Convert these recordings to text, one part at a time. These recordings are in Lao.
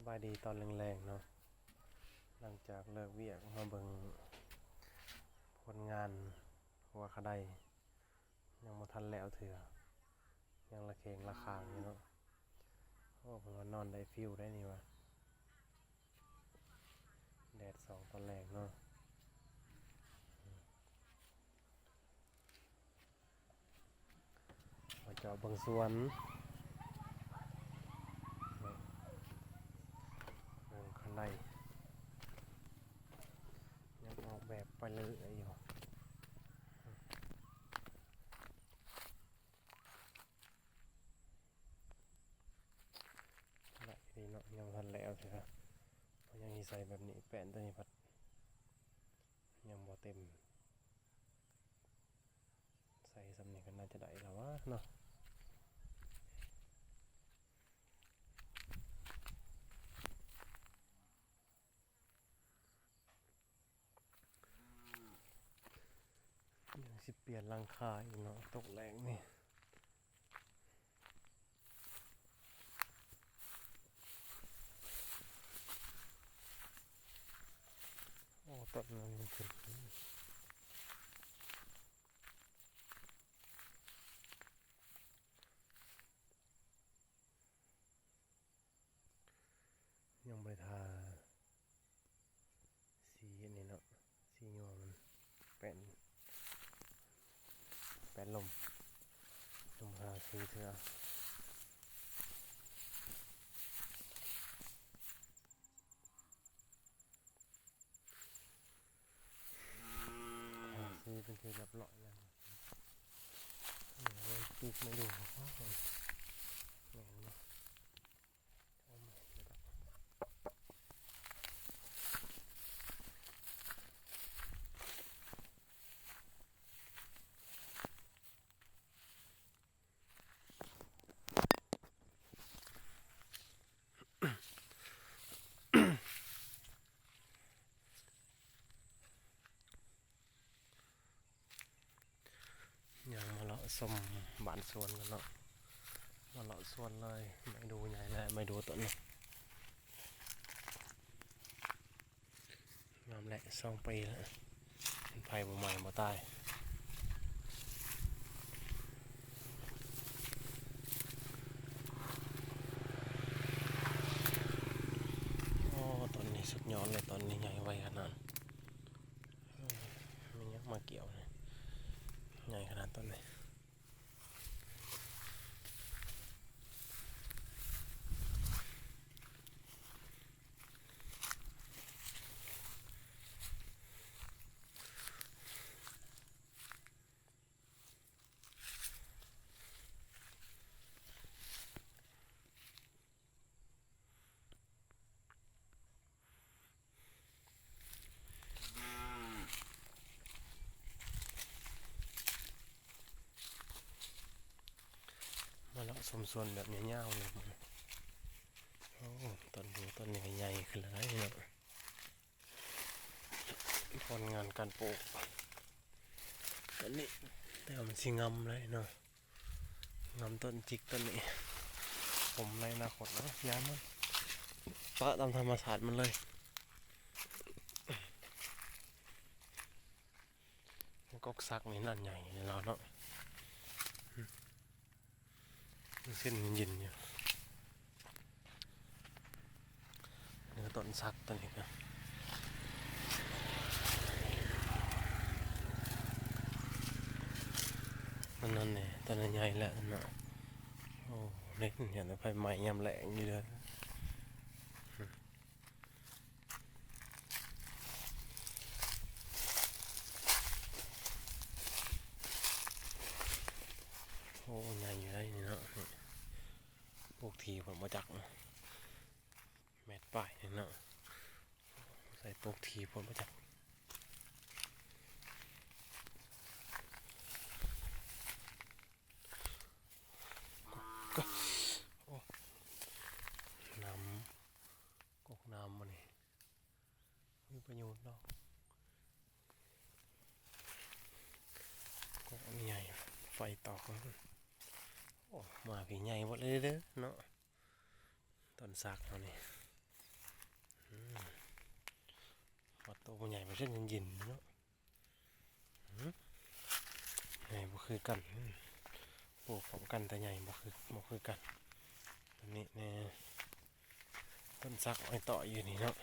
ບາຍດີຕອນແລງໆເນາະ ຫຼັງຈາກເລີກວຽກມາເບິ່ງຜົນງານຫົວຂະໄດ ຍັງບໍ່ທັນແລ້ວເທື່ອ ຍັງລະເຄງລະຄາງຢູ່ເນາະ. ໂອ້ ເພິ່ນວ່ານອນໄດ້ຟິວໄດ໋ນີ້ວ່າ ແດດສ່ອງຕອນແລງເນາະ. ມາເຈາະເບິ່ງສວນ ເບິ່ງຂ້າງໃນ ຍັງອອກແບບໄປເລື້ອຍຢູ່ ຫຼາຍດີເນາະ ຍັງບໍ່ທັນແລ້ວເທື່ອ ເພາະຍັງຊິໃສ່ແບບນີ້ ແປ້ນຕົວນີ້ພັດຍັງບໍ່ເຕັມ. ໃສ່ສ່ຳນີ້ກໍໜ້າຈະໄດ້ແລ້ວຫວາເນາະ. ຍັງຊິປ່ຽນຫຼັງຄາອີກເນາະ ຕົກແລງນີ້. ໂອ້ ຕົ້ນນັ້ນຍັງຂຶ້ນ ຍັງບໍ່ໄດ້ທາ ສີອັນນີ້ເນາະ ສີຍົວມັນ ແປ້ນ ແປ້ນລົມ ຍັງບໍ່ທາສີເທື່ອ. ທາສີເປັນທີ່ຮຽບຮ້ອຍແລ້ວ ນີ້ ເອົາໄວ້ປູກໄມ້ດູ ໂອ້ຍ ແມ່ນບໍ່? ຍ່າງມາເລາະຊົມບ້ານສວນກັນເນາະ ມາເລາະສວນເລີຍ. ໄມ້ດູໃຫຍ່ແລ້ວ ໄມ້ດູຕົ້ນນີ້ ງາມແຫຼະ ສອງປີແລ້ວ ເປັນໄຟບໍ່ໄໝ້ບໍ່ຕາຍ. ໂອ້ ຕົ້ນນີ້ສຸດຍອດເລີຍ ຕົ້ນນີ້ໃຫຍ່ໄວຂະໜາດ ເອີ ມີຫຍັງມາກ່ຽວນີ້ ໃຫຍ່ຂະໜາດຕົ້ນນີ້. ມາເລາະຊົມສວນແບບຍາວໆເລີຍ. ໂອ້ ຕົ້ນດູຕົ້ນນີ້ກໍໃຫຍ່ຂຶ້ນແລ້ວເນາະ. ຜົນງານການປູກ ຕອນນີ້ ແຕ່ວ່າມັນຊິງຳເລີຍເນາະ ງຳຕົ້ນຈິກຕົ້ນນີ້ ຜົມໃນອະນາຄົດເນາະ ຢ່າມັນປະຕາມທຳມະຊາດມັນເລີຍ. ກົກສັກນີ້ນັ້ນໃຫຍ່ແລ້ວເນາະ. ເສັ້ນເຢັນຢູ່ ເໜືອຕົ້ນສັກຕົວນີ້ກໍ ອັນນັ້ນແຫຼະ ຕົວນັ້ນໃຫຍ່ແລ້ວເນາະ. ໂອ້ ເຮັດຫຍັງໄຟໄໝ້ຍາມແລງຢູ່ເດີ. ໂອ້ ໃຫຍ່ຢູ່ໄດ໋ນີ້ເນາະ. ປູກຖີ່ພຸ້ນບໍ່ຈັກ ແມັດປາຍນີ້ເນາະ ໃສ່ປູກຖີ່ພຸ້ນບໍ່ຈັກ. ໂອ້ ນ້ຳ ກົກນ້ຳອັນນີ້ ມີປະໂຫຍດດອກ ກົກອັນໃຫຍ່ ໄຟຕອກ. ໂອ້ ມາພີ້ໃຫຍ່ເບິດເລີຍເດີເນາະ ຕົ້ນສັກເຮົານີ້. ອືມ ວ່າໂຕບໍ່ໃຫຍ່ ບໍ່ເຊັ່ນເຢັນໆເນາະ. ອືມ ໃຫຍ່ບໍ່ຄືກັນ ອືມ ປູກພ້ອມກັນແຕ່ໃຫຍ່ບໍ່ຄື ບໍ່ຄືກັນ. ອັນນີ້ແນ່ ຕົ້ນສັກໄມ້ຕ້ອຍຢູ່ນີ້ເນາະ.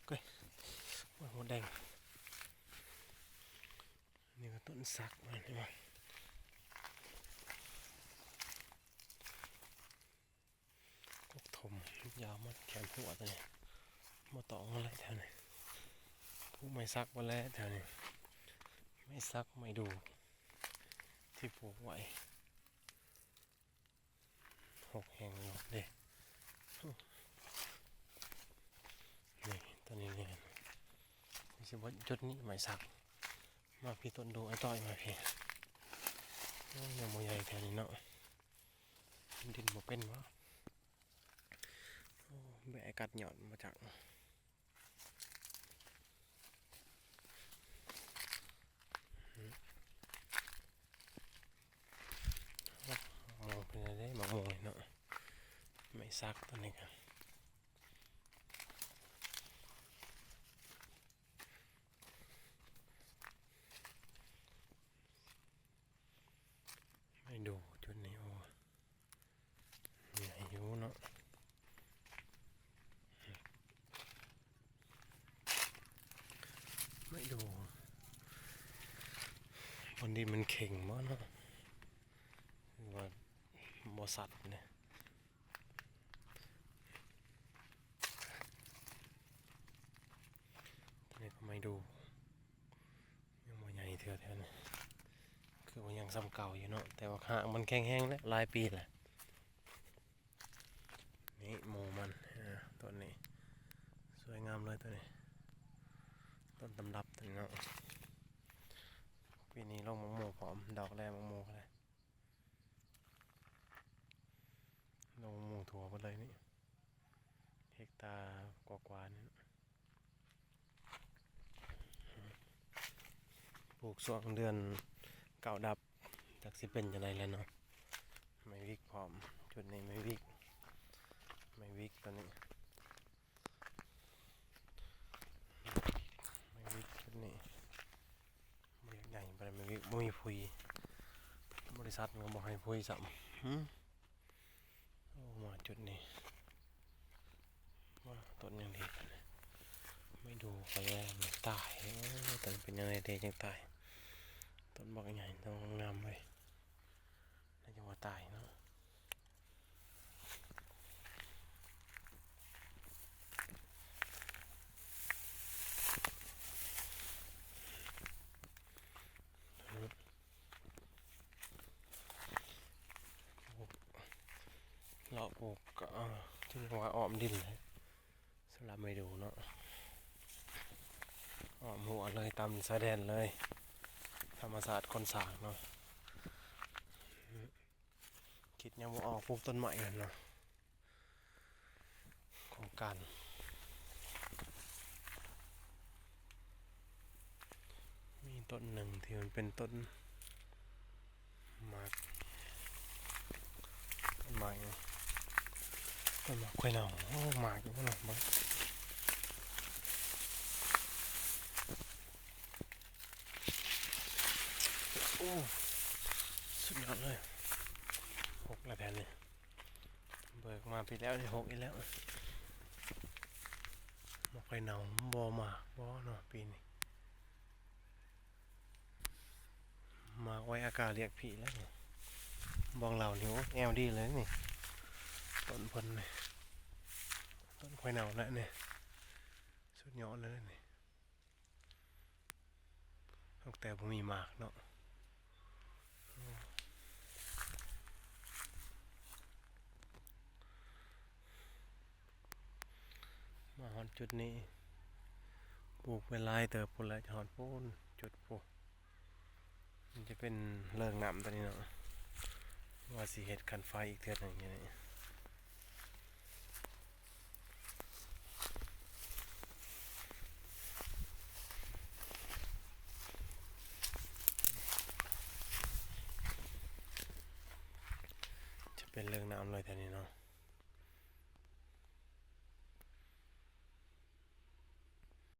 ໂອ້ຍ ໂອ້ຍ ມົດແດງ. ນີ້ກໍຕົ້ນສັກ ເຫັນບໍ່? ກົກຖົ່ມຍາວໝົດແຂນຫົວຕົວນີ້ ບໍ່ຕ້ອງແລ້ວແຖວນີ້. ປູກໄມ້ສັກໝົດແລ້ວແຖວນີ້ ໄມ້ສັກ ໄມ້ດູ່ທີ່ປູກໄວ້. ຮົກແຮງຢູ່ເດ້ ນີ້ ຕົວນີ້ນີ້ ຊິບໍ່ຈຸດນີ້ໄມ້ສັກ. ມາພີ້ ຕົ້ນດູ່ໄອ້ຕ້ອຍ ມາພີ້. ໂອ້ຍ ຍັງບໍ່ໃຫຍ່ແຖວນີ້ເນາະ ດິນບໍ່ເປັນບໍ່? ໂອ້ ແບະກັດຍອດບໍ່ຈັກ. ມາມ່ວງເປັນແນວໃດ ມາມ່ວງນີ້ເນາະ ໄມ້ສັກຕົວນີ້ກະ ໄມ້ດູ່ຈຸດນີ້ ໂອ້ ໃຫຍ່ຢູ່ເນາະ. ໄມ້ດູ່ ບ່ອນນີ້ມັນເຄັ່ງບໍ່ເນາະ ຫຼືວ່າບໍ່ຊັດເດ້? ຕົວນີ້ກໍໄມ້ດູ່ ຍັງບໍ່ໃຫຍ່ເທື່ອແຖວນີ້ ຄືວ່າຍັງສ່ຳເກົ່າຢູ່ເນາະ ແຕ່ວ່າຮາກມັນແຂງແຮງແລ້ວ ຫຼາຍປີແລ້ວ. ນີ້ໝູ່ມັນ ເອີ ຕົ້ນນີ້ສວຍງາມເລີຍ ຕົ້ນນີ້ ຕົ້ນຕຳລັບຕົວນີ້ເນາະ. ປີນີ້ລົງໝາກໂມພ້ອມ ດອກແລ້ວໝາກໂມກໍໄດ້ ລົງໝາກໂມທົ່ວເບິດເລີຍນີ້ ເຮັກຕາກວ່າໆນີ້. ປູກຊ່ວງເດືອນເກົ້າດັບ ຈັກຊິເປັນຈັ່ງໃດແລ້ວເນາະ. ໄມ້ວິກພ້ອມ ຈຸດນີ້ໄມ້ວິກ ໄມ້ວິກຕົວນີ້ ໄມ້ວິກຈຸດນີ້ ບໍ່ຢາກໃຫຍ່ປານໃດ ໄມ້ວິກ ບໍ່ມີຜຸຍ ບໍລິສັດກໍບໍ່ໃຫ້ຜຸຍຊ້ຳ. ຫື ໂອ້ ມາຈຸດນີ້ ວ່າຕົ້ນຫຍັງດີ ໄມ້ດູ່ໄປແລ້ວມັນຕາຍ. ເອີ ຕົ້ນເປັນຫຍັງໃດເດຈັ່ງຕາຍ ຕົ້ນບັກໃຫຍ່ ຕົ້ນງາມເວີຍ ແລ້ວຈັ່ງວ່າຕາຍເນາະ. ເລາະປູກກໍຖືວ່າອ້ອມດິນແຫຼະ ສຳລັບໄມ້ດູ່ເນາະ ອ້ອມຮົ້ວເລີຍ ຕາມຊາຍແດນເລີຍ ທຳມະຊາດຄົນສ້າງເນາະ. ຄິດຍັງບໍ່ອອກ ປູກຕົ້ນໄມ້ຫັ້ນນະ ໂຄງການ. ມີຕົ້ນໜຶ່ງທີ່ມັນເປັນຕົ້ນໝາກ ຕົ້ນໝາກຫຍັງ ຕົ້ນໝາກໄຂ່ເນົ່າ. ໂອ້ ໝາກຢູ່ພຸ້ນນະ ເບິ່ງ ໂອ້ ສຸດຍອດເລີຍ. ຫົກແລ້ວແຖວນີ້ ເບີກມາປີແລ້ວນີ້ ຫົກອີກແລ້ວ. ໝາກໄຂ່ເນົ່າບໍ່ໝາກບໍ່ເນາະປີນີ້ ໝາກໄວ້ອາກາລຽກຜີແລ້ວນີ້. ບອງເຫຼົ່ານີ້ ໂອ້ ແອວດີເລີຍນີ້ ຕົ້ນເພິ່ນນີ້ ຕົ້ນໄຂ່ເນົ່າແຫຼະນີ້ ສຸດຍອດເລີຍນີ້. ແຕ່ບໍ່ມີໝາກເນາະ. ມາຮອດຈຸດນີ້ ປູກໄປຫຼາຍເຕີບພຸ້ນແຫຼະ ຈະຮອດພຸ້ນ ຈຸດພຸ້ນ. ມັນຈະເປັນເລີງນ້ຳຕົວນີ້ເນາະ ວ່າຊິເຮັດຄັນໄຟອີກເທື່ອໜຶ່ງຢູ່ນີ້. ຈະເປັນເລິກນ້ຳເລີຍແຖວນີ້ເນາະ.